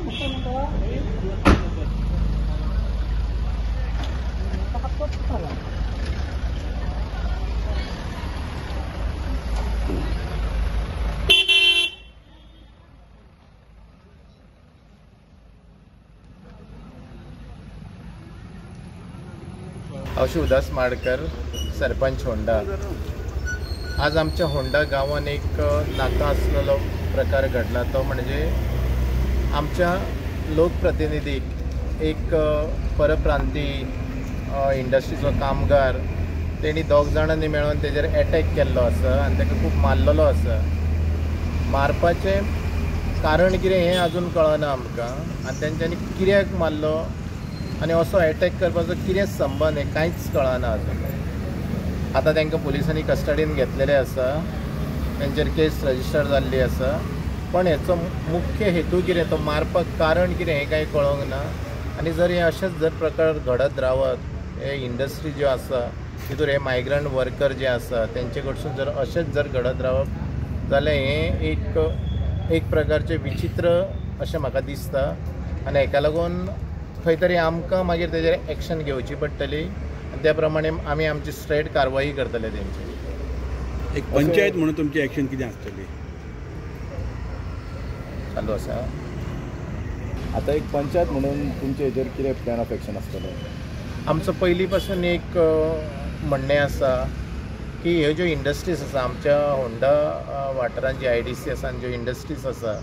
हांव शिवदास माडकर, सरपंच होंडा. आज आमच्या होंडा गांवान एक नाका आसलेलो प्रकार घडला, तो म्हणजे आमच्या लोकप्रतिनिधीक एक परप्रांती इंडस्ट्रीचो कामगार तेणी दोग जाणांनी मेळून तेजेर एटॅक केल्लो आसा आनी ताका खूब मारलेलो आसा. मारपाचें कारण कितें हें आजून कळना आमकां आनी तेंच्यांनी कित्याक मारलो आनी असो एटॅक करपाचो कितें संबंद हें कांयच कळना आजून. आतां तांकां पुलिसांनी कस्टडीन घेतलेलें आसा, तेंचेर केस रजिस्टर जाल्ली आसा, पण हेचो मुख्य हेतू कितें, तो मारपाक कारण कितें हें कांय कळोंक ना. आनी जर हे अशेंच जर प्रकार घडत रावत, हे इंडस्ट्री ज्यो आसा तितूर हे मायग्रंट वर्कर जे आसा तेंचे कडसून जर अशेंच जर घडत रावप जाल्यार हें एक एक प्रकारचें विचित्र अशें म्हाका दिसता आनी हेका लागून खंय तरी आमकां मागीर तेजेर एक्शन घेवची पडटली आनी त्या प्रमाणे आमी आमची स्ट्रेट कारवाई करतले तेंची. एक पंचायत म्हणून तुमची एक्शन कितें आसतली? चालू आसा. आतां एक पंचायत म्हणून तुमचे हेजेर कितें प्लॅन ऑफ एक्शन आसतलें? आमचो पयलीं पासून एक म्हणणें आसा की ह्यो ज्यो इंडस्ट्रीज आसा आमच्या होंडा वाठारांत जी IDC आसा आनी ज्यो इंडस्ट्रीज आसा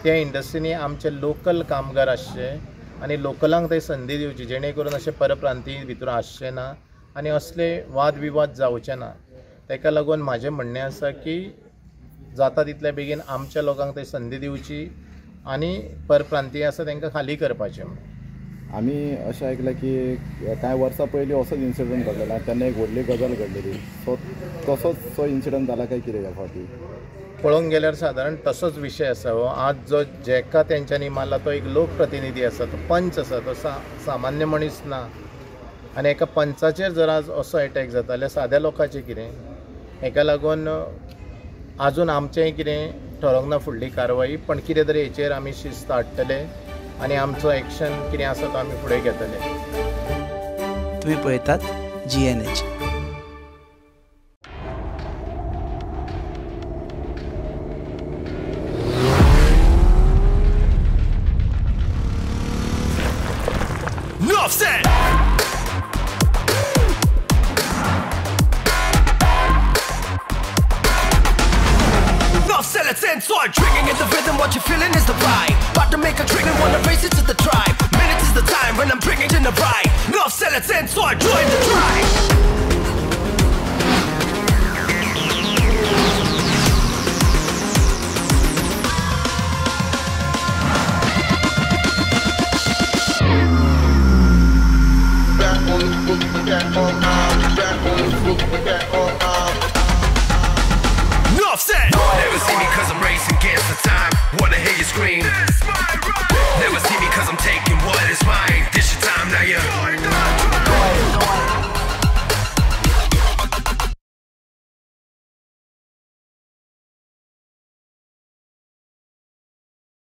त्या इंडस्ट्रींनी आमचे लोकल कामगार आसचे आनी लोकलांक थंय संदी दिवची, जेणे करून अशें परप्रांती भितर आसचें ना आनी असले वाद विवाद जावचे ना. ताका लागून म्हाजें म्हणणें आसा की जाता तितल्या बेगीन आमच्या लोकांक थंय संदी दिवची आनी परप्रांतीय आसा तांकां खाली करपाचें. आमी अशें आयकलां की कांय वर्सां पयलीं असोच इन्सिडंट घडलेलो आनी तेन्ना एक व्हडली गजाल घडलेली, सो तसोच सो इन्सिडंट जाला काय कितें ह्या फावटी? पळोवंक गेल्यार सादारण तसोच विशय आसा हो. आज जो जेका तेंच्यांनी मारला तो एक लोकप्रतिनिधी आसा, तो पंच आसा, तो सामान्य मनीस ना आनी एका पंचाचेर जर आज असो एटॅक जाता जाल्यार साद्या लोकांचें कितें? हेका लागून आजून आमचें कितें ठरोवंक ना फुडली कारवाई, पण कितें तरी हेचेर आमी शिस्त हाडटले आनी आमचो एक्शन कितें आसा तो आमी फुडें घेतले. तुमी पळयतात GNH. Drinking in the rhythm, what you're feeling is the vibe. About to make a trigger, wanna race it to the tribe. Minutes is the time when I'm bringing in the ride. Enough sell it, so I join the tribe. Enough said. Never see me cause I'm racing against the time. Wanna hear you scream. This my ride. Never see me cause I'm taking what is mine. This your time, now you're.